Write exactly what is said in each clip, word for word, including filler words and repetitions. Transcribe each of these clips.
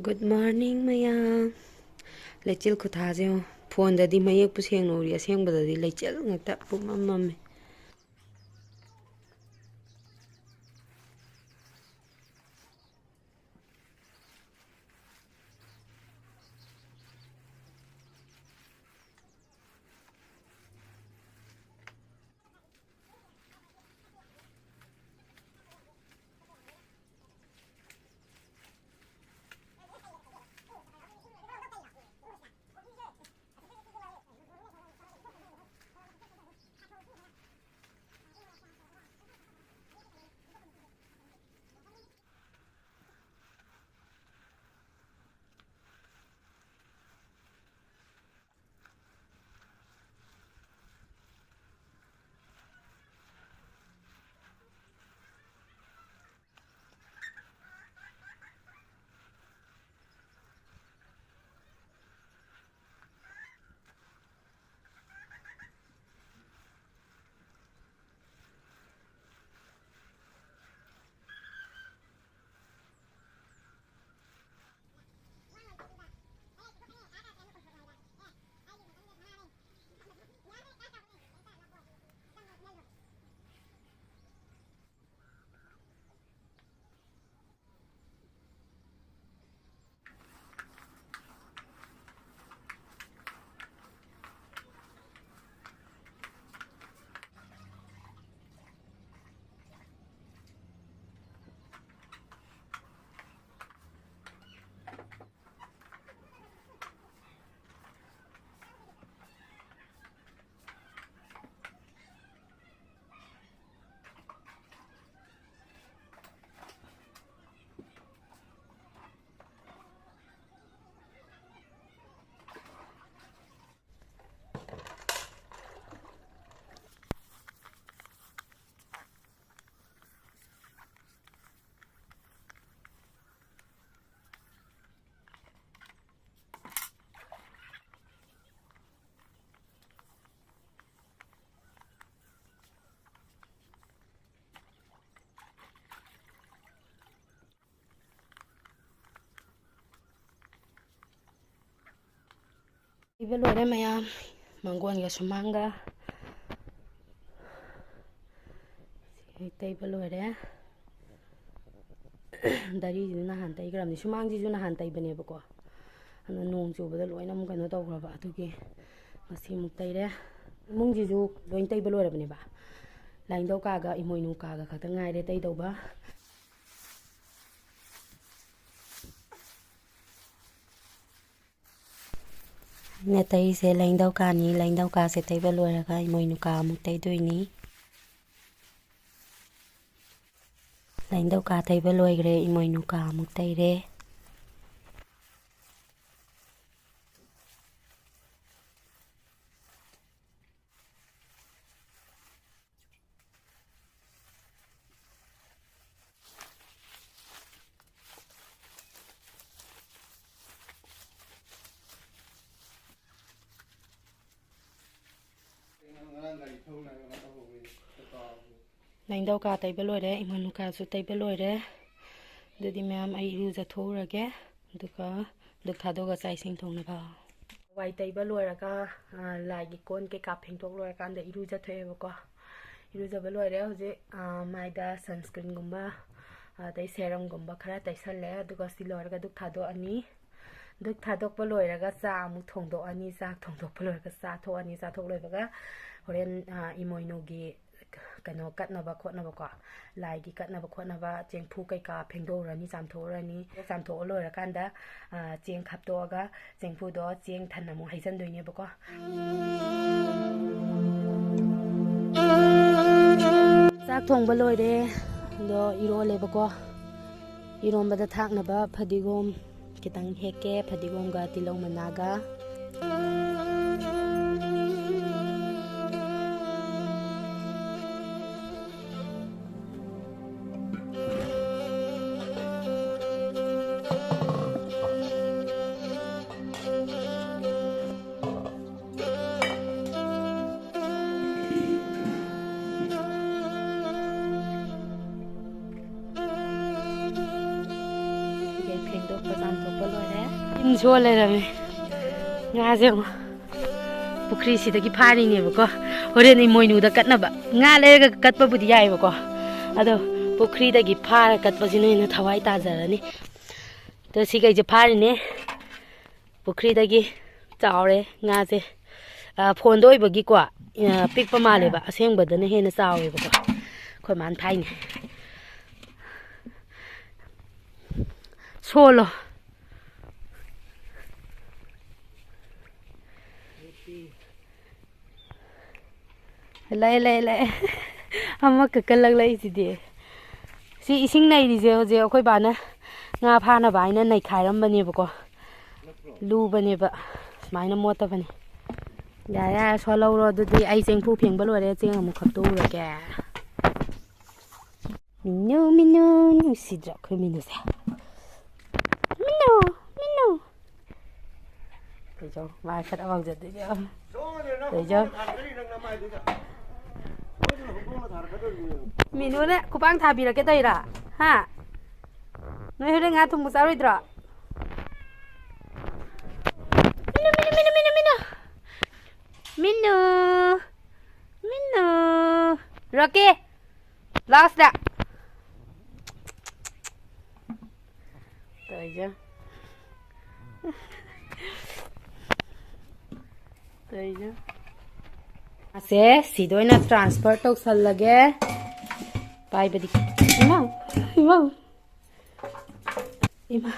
Good morning, ꯃꯌꯥꯝ꯫ ꯂꯩꯆꯤꯜ ꯈꯨꯊꯥꯁꯦ ꯌꯦꯡꯉꯣ꯫ ꯐꯣꯟꯗꯗꯤ ꯃꯌꯦꯛꯄꯨ ꯁꯦꯡꯅ ꯎꯔꯤ, ꯑꯁꯦꯡꯕꯗꯗꯤ ꯂꯩꯆꯤꯜ ꯉꯥꯛꯇ ꯄꯨꯝꯃꯝ ꯃꯝꯃꯦ꯫ ꯇꯩꯕ ꯂꯣꯏꯔꯦ ꯃꯌꯥꯝ, ꯃꯥꯡꯒꯣꯟꯒ ꯁꯨꯃꯥꯡꯒ ꯇꯩꯕ ꯂꯣꯏꯔꯦ꯫ ꯗꯔꯤꯁꯤꯁꯨ ꯅꯍꯥꯟ ꯇꯩꯈ꯭ꯔꯕꯅꯤ, ꯁꯨꯃꯥꯡꯁꯤꯁꯨ ꯅꯍꯥꯟ ꯇꯩꯕꯅꯦꯕꯀꯣ, ꯑꯗꯣ ꯅꯣꯡ ꯆꯨꯕꯗ ꯂꯣꯏꯅ ꯑꯃꯨꯛ ꯀꯩꯅꯣ ꯇꯧꯈ꯭ꯔꯕ, ꯑꯗꯨꯒꯤ ꯉꯁꯤ ꯑꯃꯨꯛ ꯇꯩꯔꯦ꯫ ꯏꯃꯨꯡꯁꯤꯁꯨ ꯂꯣꯏ ꯇꯩꯕ ꯂꯣꯏꯔꯕꯅꯦꯕ, ꯂꯥꯏꯅꯤꯡꯊꯧ ꯀꯥꯒ ꯏꯃꯣꯏꯅꯨ ꯀꯥꯒ ꯈꯛꯇ ꯉꯥꯏꯔꯦ ꯇꯩꯗꯧꯕ꯫ ꯑꯩꯅ ꯇꯩꯔꯤꯁꯦ ꯂꯥꯏꯅꯤꯡꯊꯧ ꯀꯥꯅꯤ꯫ ꯂꯥꯏꯅꯤꯡꯊꯧ ꯀꯥꯁꯦ ꯇꯩꯕ ꯂꯣꯏꯔꯒ ꯏꯃꯣꯏꯅꯨ ꯀꯥ ꯑꯃꯨꯛ ꯇꯩꯗꯣꯏꯅꯤ꯫ ꯂꯥꯏꯅꯤꯡꯊꯧ ꯀꯥ ꯇꯩꯕ ꯂꯣꯏꯈ꯭ꯔꯦ, ꯏꯃꯣꯏꯅꯨ ꯀꯥ ꯑꯃꯨꯛ ꯇꯩꯔꯦ꯫ ꯂꯥꯏꯅꯤꯡꯊꯧ ꯀꯥ ꯇꯩꯕ ꯂꯣꯏꯔꯦ, ꯏꯃꯣꯏꯅꯨ ꯀꯥꯁꯨ ꯇꯩꯕ ꯂꯣꯏꯔꯦ꯫ ꯑꯗꯨꯗꯤ ꯃꯌꯥꯝ, ꯑꯩ ꯏꯔꯨꯖꯊꯣꯛꯎꯔꯒꯦ, ꯑꯗꯨꯒ ꯙꯨꯛ ꯊꯥꯗꯣꯛꯑꯒ ꯆꯥꯛ ꯏꯁꯤꯡ ꯊꯣꯡꯅꯕ꯫ ꯋꯥꯏ ꯇꯩꯕ ꯂꯣꯏꯔꯒ, ꯑ, ꯂꯥꯏꯒꯤ ꯀꯣꯟ ꯀꯩꯀꯥ ꯐꯦꯡꯗꯣꯛ ꯂꯣꯏꯔꯀꯥꯟꯗ ꯏꯔꯨꯖꯊꯣꯛꯑꯦꯕꯀꯣ꯫ ꯏꯔꯨꯖꯕ ꯂꯣꯏꯔꯦ꯫ ꯍꯧꯖꯤꯛ, ꯑ, ꯃꯥꯏꯗ sunscreenꯒꯨꯝꯕ, ꯑꯗꯩ serumꯒꯨꯝꯕ ꯈꯔ ꯇꯩꯁꯜꯂꯦ꯫ ꯑꯗꯨꯒ ꯁꯤ ꯂꯣꯏꯔꯒ ꯙꯨꯛ ꯊꯥꯗꯣꯛꯑꯅꯤ꯫ ꯙꯨꯛ ꯊꯥꯗꯣꯛꯄ ꯂꯣꯏꯔꯒ ꯆꯥ ꯑꯃꯨꯛ ꯊꯣꯡꯗꯣꯛꯑꯅꯤ꯫ ꯆꯥꯛ ꯊꯣꯡꯗꯣꯛꯄ ꯂꯣꯏꯔꯒ ꯆꯥꯊꯣꯛꯑꯅꯤ꯫ ꯆꯥꯊꯣꯛ ꯂꯣꯏꯕꯒ ꯍꯣꯔꯦꯟ, ꯑ, ꯏꯃꯣꯏꯅꯨꯒꯤ ꯀꯩꯅꯣ ꯀꯠꯅꯕ ꯈꯣꯠꯅꯕꯀꯣ, ꯂꯥꯏꯒꯤ ꯀꯠꯅꯕ ꯈꯣꯠꯅꯕ ꯆꯦꯡꯐꯨ ꯀꯩꯀꯥ ꯐꯦꯡꯗꯣꯛꯎꯔꯅꯤ, ꯆꯥꯝꯊꯣꯛꯎꯔꯅꯤ꯫ ꯆꯥꯝꯊꯣꯛꯑ ꯂꯣꯏꯔꯀꯥꯟꯗ, ꯑ, ꯆꯦꯡ ꯍꯥꯞꯇꯣꯛꯑꯒ ꯆꯦꯡꯐꯨꯗꯣ ꯆꯦꯡ ꯊꯟꯅ ꯑꯃꯨꯛ ꯍꯩꯖꯤꯟꯗꯣꯏꯅꯦꯕꯀꯣ꯫ ꯆꯥꯛ ꯊꯣꯡꯕ ꯂꯣꯏꯔꯦ, ꯑꯗꯣ ꯏꯔꯣꯜꯂꯦꯕꯀꯣ꯫ ꯏꯔꯣꯝꯕꯗ ꯊꯥꯛꯅꯕ ꯐꯗꯤꯒꯣꯝ ꯈꯤꯇꯪ ꯍꯦꯛꯀꯦ, ꯐꯗꯤꯒꯣꯝꯒ ꯇꯤꯜꯍꯧ ꯃꯅꯥꯒ꯫ ꯐꯦꯡꯗꯣꯛꯄ ꯆꯥꯝꯊꯣꯛꯄ ꯂꯣꯏꯔꯦ꯫ ꯏꯟ ꯁꯣ ꯂꯩꯔꯝꯃꯦ꯫ ꯉꯥꯁꯦ ꯌꯦꯡꯉꯣ, ꯄꯨꯈ꯭ꯔꯤꯁꯤꯗꯒꯤ ꯐꯥꯔꯤꯅꯦꯕꯀꯣ꯫ ꯍꯣꯔꯦꯟ ꯏꯃꯣꯏꯅꯨꯗ ꯀꯠꯅꯕ ꯉꯥ ꯂꯩꯔꯒ ꯀꯠꯄꯕꯨꯗꯤ ꯌꯥꯏꯑꯕꯀꯣ, ꯑꯗꯣ ꯄꯨꯈ꯭ꯔꯤꯗꯒꯤ ꯐꯥꯔ ꯀꯠꯄꯁꯤꯅ ꯍꯦꯟꯅ ꯊꯋꯥꯏ ꯇꯥꯖꯔꯅꯤ꯫ ꯑꯗꯣ ꯁꯤꯈꯩꯁꯦ ꯐꯥꯔꯤꯅꯦ ꯄꯨꯈ꯭ꯔꯤꯗꯒꯤ꯫ ꯆꯥꯎꯔꯦ ꯉꯥꯁꯦ꯫ ꯑ, ꯐꯣꯟꯗ ꯑꯣꯏꯕꯒꯤꯀꯣ, ꯑ, ꯄꯤꯛꯄ ꯃꯥꯜꯂꯦꯕ, ꯑꯁꯦꯡꯕꯗꯅ ꯍꯦꯟꯅ ꯆꯥꯎꯋꯦꯕꯀꯣ꯫ ꯑꯩꯈꯣꯏ ꯃꯥꯅ ꯐꯥꯏꯅꯦ꯫ ꯁꯣꯜꯂꯣ꯫ ꯂꯩ, ꯂꯩ, ꯂꯩ꯫ ꯑꯃ ꯀꯛꯀꯜꯂꯛꯂꯛꯏꯁꯤꯗꯤ꯫ ꯁꯤ ꯏꯁꯤꯡ ꯅꯩꯔꯤꯁꯦ ꯍꯧꯖꯤꯛ ꯑꯩꯈꯣꯏ ꯕꯥꯅ ꯉꯥ ꯐꯥꯅꯕ ꯍꯥꯏꯅ ꯅꯩꯈꯥꯏꯔꯝꯕꯅꯦꯕꯀꯣ꯫ ꯂꯨꯕꯅꯦꯕ, ꯁꯨꯃꯥꯏꯅ ꯃꯣꯠꯇꯕꯅꯤ꯫ ꯌꯥꯔꯦ, ꯌꯥꯔꯦ, ꯁꯣꯜꯍꯧꯔꯣ꯫ ꯑꯗꯨꯗꯤ ꯑꯩ ꯆꯦꯡꯐꯨ ꯐꯦꯡꯕ ꯂꯣꯏꯔꯦ, ꯆꯦꯡ ꯑꯃꯨꯛ ꯈꯞꯇꯣꯛꯎꯔꯒꯦ꯫ ꯃꯤꯅꯨ, ꯃꯤꯅꯨ, ꯅꯨꯡꯁꯤꯗ꯭ꯔꯥ ꯑꯩꯈꯣꯏ ꯃꯤꯅꯨꯁꯦ? ꯃꯤꯅꯨ, ꯃꯤꯅꯨ꯫ ꯀꯩꯖꯧ, ꯃꯥ ꯈꯔ ꯃꯥꯡꯖꯗꯣꯏꯅꯦ꯫ ꯀꯩꯖꯧ꯫ ꯃꯤꯅꯨꯅ ꯈꯨꯄꯥꯡ ꯊꯥꯕꯤꯔꯛꯀꯦ ꯇꯧꯔꯤꯔꯥ? ꯍꯥ? ꯅꯣꯏ ꯍꯣꯔꯦꯟ ꯉꯥ ꯊꯣꯡꯕ ꯆꯥꯔꯣꯏꯗ꯭ꯔꯣ? ꯃꯤꯅꯨ, ꯃꯤꯅꯨ, ꯃꯤꯅꯨ, ꯃꯤꯅꯨ, ꯃꯤꯅꯨ꯫ ꯃꯤꯅꯨ꯫ ꯃꯤꯅꯨ꯫ ꯔꯣꯀꯦ꯫ ꯂꯥꯎ ꯁꯤꯗ꯫ ꯇꯧꯔꯤꯁꯦ꯫ ꯇꯧꯔꯤꯁꯦ꯫ ꯑꯁꯦ ꯁꯤꯗ ꯑꯣꯏꯅ transfer ꯇꯧꯁꯜꯂꯒꯦ꯫ ꯄꯥꯏꯕꯗꯤ ꯏꯃꯥ, ꯏꯃꯥ꯫ ꯏꯃꯥ,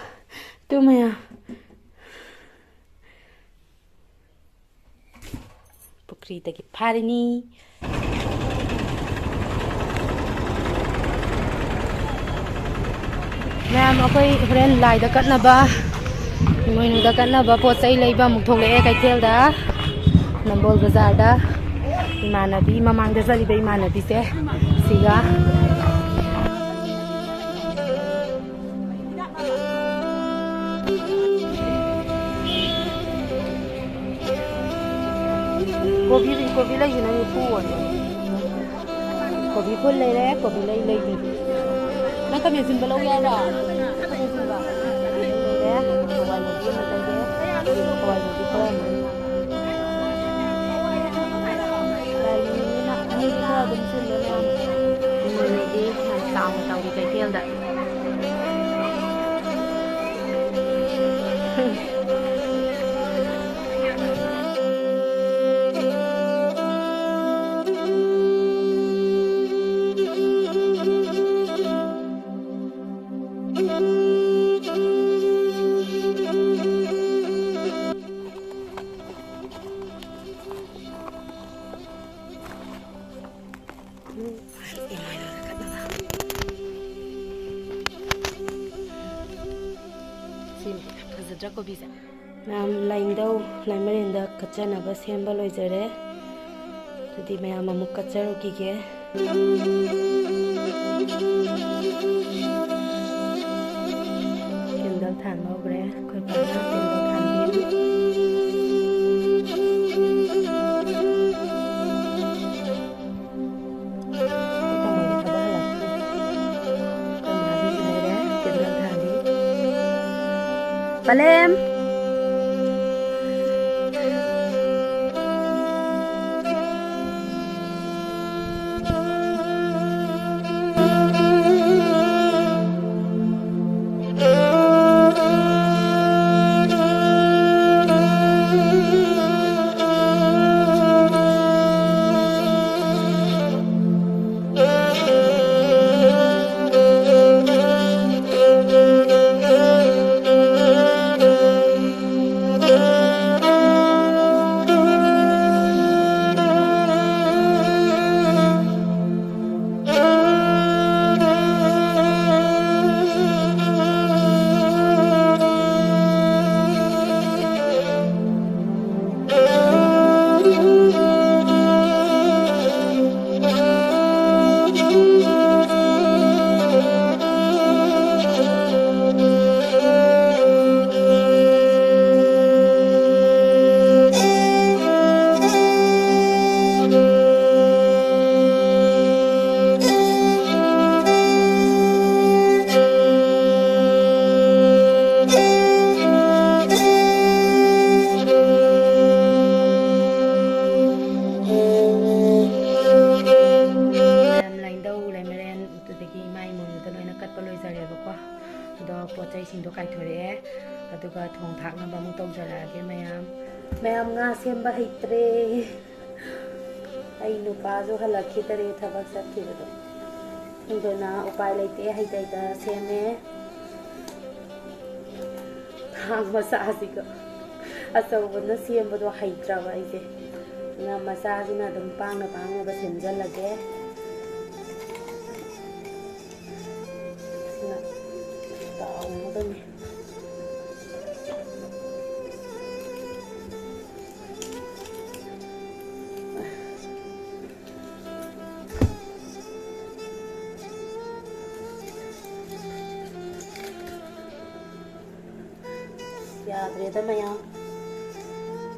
ꯇꯨ ꯃꯌꯥꯝ꯫ ꯄꯨꯈ꯭ꯔꯤꯗꯒꯤ ꯐꯥꯔꯤꯅꯤ꯫ ꯃꯌꯥꯝ, ꯑꯩꯈꯣꯏ ꯍꯣꯔꯦꯟ ꯂꯥꯏꯗ ꯀꯠꯅꯕ, ꯏꯃꯣꯏꯅꯨꯗ ꯀꯠꯅꯕ ꯄꯣꯠ ꯆꯩ ꯂꯩꯕ ꯑꯃꯨꯛ ꯊꯣꯛꯂꯛꯑꯦ ꯀꯩꯊꯦꯜꯗ, ꯅꯝꯕꯣꯜ ꯕꯖꯥꯔꯗ꯫ ꯏꯃꯥꯟꯅꯕꯤ, ꯃꯃꯥꯡꯗ ꯆꯠꯂꯤꯕ ꯏꯃꯥꯟꯅꯕꯤꯁꯦ ꯁꯤꯒ꯫ ꯀꯣꯕꯤ, ꯀꯣꯕꯤ ꯂꯩꯁꯤꯅ ꯅꯤꯐꯨ ꯑꯣꯏꯔꯦ꯫ ꯀꯣꯕꯤ ꯐꯨꯜ ꯂꯩꯔꯦ, ꯀꯣꯕꯤ ꯂꯩ ꯂꯩꯗꯤ꯫ ꯅꯪ ꯈꯥꯃꯦꯟ ꯑꯁꯤꯟꯕ ꯂꯧꯒꯦ ꯍꯥꯏꯔꯣ? ꯈꯥꯃꯦꯟ ꯑꯁꯤꯟꯕ꯫ ꯂꯩꯔꯦ꯫ ꯍꯋꯥꯏ ꯃꯨꯕꯤ ꯑꯃ ꯂꯩꯔꯦ꯫ ꯍꯋꯥꯏ ꯃꯨꯕꯤ ꯈꯔ ꯁꯤꯅꯤ, ꯐꯖꯗ꯭ꯔꯥ ꯀꯣꯕꯤꯁꯦ? ꯃꯌꯥꯝ, ꯂꯥꯏꯅꯤꯡꯊꯧ ꯂꯥꯏꯃꯔꯦꯟꯗ ꯀꯠꯆꯅꯕ ꯁꯦꯝꯕ ꯂꯣꯏꯖꯔꯦ꯫ ꯑꯗꯨꯗꯤ ꯃꯌꯥꯝ ꯑꯃꯨꯛ ꯀꯠꯆꯔꯨꯈꯤꯒꯦ꯫ ꯀꯦꯟꯗꯜ ꯊꯥꯟꯕ ꯍꯧꯈ꯭ꯔꯦ꯫ ꯑꯩꯈꯣꯏ ꯄꯥꯅ ꯀꯦꯟꯗꯜ ꯊꯥꯟꯕꯤꯔꯤ꯫ ꯄꯂꯦꯝ꯫ ꯀꯥꯏꯊꯣꯔꯛꯑꯦ꯫ ꯑꯗꯨꯒ ꯊꯣꯡ ꯊꯥꯛꯅꯕ ꯑꯃꯨꯛ ꯇꯧꯖꯔꯛꯑꯒꯦ ꯃꯌꯥꯝ꯫ ꯃꯌꯥꯝ, ꯉꯥ ꯁꯦꯝꯕ ꯍꯩꯇ꯭ꯔꯦ꯫ ꯑꯩ ꯅꯨꯄꯥꯁꯨ ꯍꯜꯂꯛꯈꯤꯗꯔꯦ ꯊꯕꯛ ꯆꯠꯈꯤꯕꯗꯣ꯫ ꯑꯗꯨꯅ ꯎꯄꯥꯏ ꯂꯩꯇꯦ, ꯍꯩꯇ ꯍꯩꯇ ꯁꯦꯝꯃꯦ꯫ ꯊꯥꯡ ꯃꯆꯥꯁꯤꯒ ꯑꯆꯧꯕꯅ ꯁꯦꯝꯕꯗꯣ ꯍꯩꯇ꯭ꯔꯕ ꯑꯩꯁꯦ꯫ ꯑꯗꯨꯅ ꯃꯆꯥꯁꯤꯅ ꯑꯗꯨꯝ ꯄꯥꯡꯅ ꯄꯥꯡꯅꯕ ꯁꯦꯝꯖꯜꯂꯒꯦ꯫ ꯁꯤꯅ ꯇꯥꯎꯅꯕꯅꯤ꯫ ꯌꯥꯗ꯭ꯔꯦꯗ ꯃꯌꯥꯝ꯫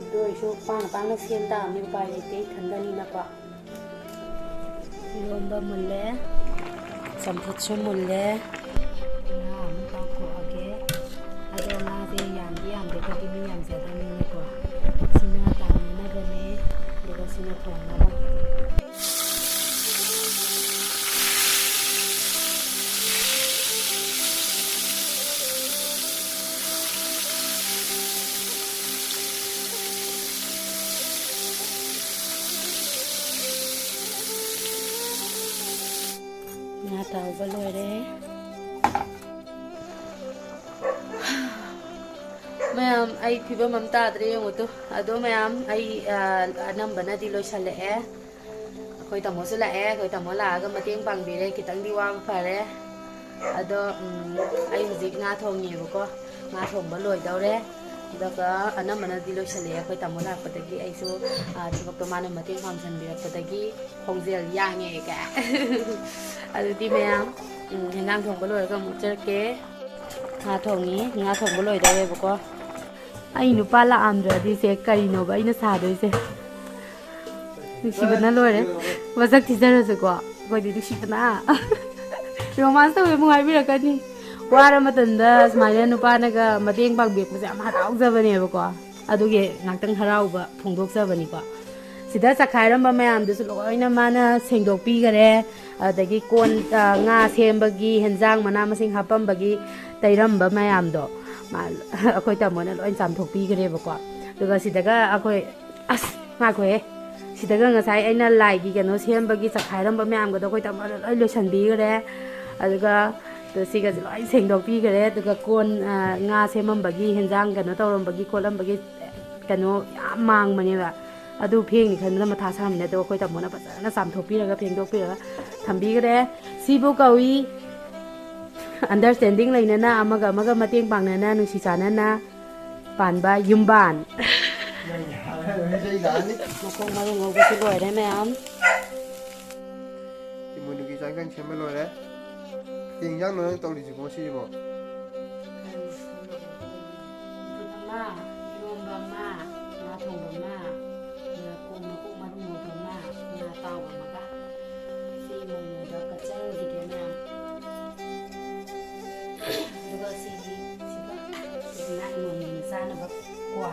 ꯑꯗꯨ ꯑꯣꯏꯔꯁꯨ ꯄꯥꯡꯅ ꯄꯥꯡꯅ ꯁꯦꯝ ꯇꯥꯕꯅꯤ, ꯎꯄꯥꯏ ꯂꯩꯇꯦ, ꯏꯊꯟꯗꯅꯤꯅꯀꯣ꯫ ꯏꯔꯣꯟꯕ ꯃꯨꯜꯂꯦ, ꯆꯝꯐꯨꯠꯁꯨ ꯃꯨꯜꯂꯦ꯫ ꯉꯥ ꯑꯃꯨꯛ ꯇꯥꯎꯊꯣꯛꯑꯒꯦ꯫ ꯑꯗꯣ ꯉꯥꯁꯦ ꯌꯥꯝꯗꯤ ꯌꯥꯝꯗꯦ, ꯑꯩꯈꯣꯏꯗꯤ ꯃꯤ ꯌꯥꯝꯖꯗꯕꯅꯤꯅꯀꯣ꯫ ꯁꯤꯅ ꯇꯥꯎꯅꯅꯕꯅꯦ, ꯑꯗꯨꯒ ꯁꯤꯅ ꯊꯣꯡꯅꯕ꯫ ꯉꯥ ꯇꯥꯎꯕ ꯂꯣꯏꯔꯦ꯫ ꯃꯌꯥꯝ, ꯑꯩ ꯐꯤꯕꯝ ꯑꯃ ꯇꯥꯗ꯭ꯔꯦ ꯌꯦꯡꯉꯨ ꯇꯨ꯫ ꯑꯗꯣ ꯃꯌꯥꯝ, ꯑꯩ, ꯑ, ꯑꯅꯝꯕꯅꯗꯤ ꯂꯣꯏꯁꯜꯂꯛꯑꯦ꯫ ꯑꯩꯈꯣꯏ ꯇꯥꯃꯣꯁꯨ ꯂꯥꯛꯑꯦ꯫ ꯑꯩꯈꯣꯏ ꯇꯥꯃꯣ ꯂꯥꯛꯑꯒ ꯃꯇꯦꯡ ꯄꯥꯡꯕꯤꯔꯦ, ꯈꯤꯇꯪꯗꯤ ꯋꯥꯕ ꯐꯔꯦ꯫ ꯑꯗꯣ, ꯎꯝ, ꯑꯩ ꯍꯧꯖꯤꯛ ꯉꯥ ꯊꯣꯡꯉꯤꯕꯀꯣ꯫ ꯉꯥ ꯊꯣꯡꯕ ꯂꯣꯏꯗꯧꯔꯦ꯫ ꯑꯗꯨꯒ ꯑꯅꯝꯕꯅꯗꯤ ꯂꯣꯏꯁꯜꯂꯛꯑꯦ꯫ ꯑꯩꯈꯣꯏ ꯇꯥꯃꯣ ꯂꯥꯛꯄꯗꯒꯤ ꯑꯩꯁꯨ, ꯑ, ꯊꯕꯛꯇꯣ ꯃꯥꯅ ꯃꯇꯦꯡ ꯄꯥꯡꯁꯟꯕꯤꯔꯛꯄꯗꯒꯤ ꯈꯣꯡꯖꯦꯜ ꯌꯥꯡꯉꯦ ꯀꯥꯏ꯫ ꯑꯗꯨꯗꯤ ꯃꯌꯥꯝ, ꯎꯝ, ꯍꯦꯟꯖꯥꯡ ꯊꯣꯡꯕ ꯂꯣꯏꯔꯒ ꯑꯃꯨꯛ ꯆꯠꯀꯦ꯫ ꯉꯥ ꯊꯣꯡꯉꯤ, ꯉꯥ ꯊꯣꯡꯕ ꯂꯣꯏꯗꯧꯔꯦꯕꯀꯣ꯫ ꯑꯩ ꯅꯨꯄꯥ ꯂꯥꯛꯑꯝꯗ꯭ꯔꯗꯤ ꯁꯦ ꯀꯔꯤꯅꯣꯕ ꯑꯩꯅ ꯁꯥꯗꯣꯏꯁꯦ? ꯅꯨꯡꯁꯤꯕꯅ ꯂꯣꯏꯔꯦ꯫ ꯃꯁꯛ ꯊꯤꯖꯔꯁꯨꯀꯣ, ꯑꯩꯈꯣꯏꯗꯤ ꯅꯨꯡꯁꯤꯕꯅ꯫ ꯔꯣꯃꯥꯟꯁ ꯇꯧꯕ ꯑꯃꯨꯛ ꯍꯥꯏꯕꯤꯔꯛꯀꯅꯤ꯫ ꯋꯥꯔ ꯃꯇꯝꯗ ꯁꯨꯃꯥꯏꯅ ꯅꯨꯄꯥꯅꯒ ꯃꯇꯦꯡ ꯄꯥꯡꯕꯤꯔꯛꯄꯁꯦ ꯌꯥꯝ ꯍꯔꯥꯎꯖꯕꯅꯦꯕꯀꯣ꯫ ꯑꯗꯨꯒꯤ ꯉꯥꯛꯇꯪ ꯍꯔꯥꯎꯕ ꯐꯣꯡꯗꯣꯛꯆꯕꯅꯤꯀꯣ꯫ ꯁꯤꯗ ꯆꯈꯥꯏꯔꯝꯕ ꯃꯌꯥꯝꯗꯨꯁꯨ ꯂꯣꯏꯅ ꯃꯥꯅ ꯁꯦꯡꯗꯣꯛꯄꯤꯈꯔꯦ꯫ ꯑꯗꯒꯤ ꯀꯣꯟ, ꯑ, ꯉꯥ ꯁꯦꯝꯕꯒꯤ, ꯍꯦꯟꯖꯥꯡ ꯃꯅꯥ ꯃꯁꯤꯡ ꯍꯥꯞꯄꯝꯕꯒꯤ ꯇꯩꯔꯝꯕ ꯃꯌꯥꯝꯗꯣ, ꯃꯥ, ꯑꯩꯈꯣꯏ ꯇꯥꯃꯣꯅ ꯂꯣꯏ ꯆꯥꯝꯊꯣꯛꯄꯤꯈ꯭ꯔꯦꯕꯀꯣ꯫ ꯑꯗꯨꯒ ꯁꯤꯗꯒ ꯑꯩꯈꯣꯏ, ꯑꯁ, ꯉꯥꯏꯈꯣꯍꯦ꯫ ꯁꯤꯗꯒ ꯉꯁꯥꯏ ꯑꯩꯅ ꯂꯥꯏꯒꯤ ꯀꯩꯅꯣ ꯁꯦꯝꯕꯒꯤ ꯆꯈꯥꯏꯔꯝꯕ ꯃꯌꯥꯝꯒꯗꯣ ꯑꯩꯈꯣꯏ ꯇꯥꯃꯣꯅ ꯂꯣꯏ ꯂꯣꯏꯁꯟꯕꯤꯈ꯭ꯔꯦ꯫ ꯑꯗꯨꯒ ꯁꯤꯒꯁꯦ ꯂꯣꯏ ꯁꯦꯡꯗꯣꯛꯄꯤꯈ꯭ꯔꯦ꯫ ꯑꯗꯨꯒ ꯀꯣꯟ, ꯑ, ꯉꯥ ꯁꯦꯝꯃꯝꯕꯒꯤ, ꯍꯦꯟꯖꯥꯡ ꯀꯩꯅꯣ ꯇꯧꯔꯝꯕꯒꯤ ꯈꯣꯠꯂꯝꯕꯒꯤ ꯀꯩꯅꯣ ꯌꯥꯝ ꯃꯥꯡꯕꯅꯦꯕ꯫ ꯑꯗꯨ ꯐꯦꯡꯅꯤ ꯈꯟꯕꯗ ꯃꯊꯥ ꯁꯥꯔꯝꯃꯤꯅꯦ꯫ ꯑꯗꯣ ꯑꯩꯈꯣꯏ ꯇꯥꯃꯣꯅ ꯐꯖꯅ ꯆꯥꯝꯊꯣꯛꯄꯤꯔꯒ, ꯐꯦꯡꯗꯣꯛꯄꯤꯔꯒ ꯊꯝꯕꯤꯈ꯭ꯔꯦ꯫ ꯁꯤꯕꯨ ꯀꯧꯏ understanding ꯂꯩꯅꯅ, ꯑꯃꯒ ꯑꯃꯒ ꯃꯇꯦꯡ ꯄꯥꯡꯅꯅ, ꯅꯨꯡꯁꯤ ꯆꯥꯟꯅꯅ ꯄꯥꯟꯕ ꯌꯨꯝꯕꯥꯟ꯫ ꯃꯈꯣꯡ ꯃꯔꯨ ꯉꯧꯕꯁꯨ ꯂꯣꯏꯔꯦ ꯃꯌꯥꯝ꯫ ꯏꯃꯣꯏꯅꯨꯒꯤ ꯆꯥꯛ ꯏꯟꯁꯥꯡ ꯁꯦꯝꯕ ꯂꯣꯏꯔꯦ꯫ ꯀꯩ ꯏꯟꯖꯥꯡꯅꯣ ꯅꯪ ꯇꯧꯔꯤꯁꯤꯕꯣ ꯉꯁꯤꯁꯤꯕꯣ? ꯆꯝꯐꯨꯠ ꯑꯃ, ꯏꯔꯣꯝꯕ ꯑꯃ, ꯉꯥ ꯊꯣꯡꯕ ꯑꯃ, ꯃꯀꯣꯛ ꯃꯔꯨ ꯉꯧꯕ ꯑꯃ, ꯉꯥ ꯑꯇꯥꯎꯕ ꯑꯃꯒ꯫ ꯁꯤ ꯃꯣꯃꯣꯗ ꯀꯠꯆꯔꯨꯈꯤꯒꯦ ꯃꯌꯥꯝ꯫ ꯑꯗꯨꯒ ꯁꯤꯒꯤ, ꯁꯤꯒ, ꯁꯤꯁꯤꯅ ꯏꯃꯣꯏꯅꯨꯅ ꯆꯥꯅꯕ ꯀ꯭ꯋꯥ꯫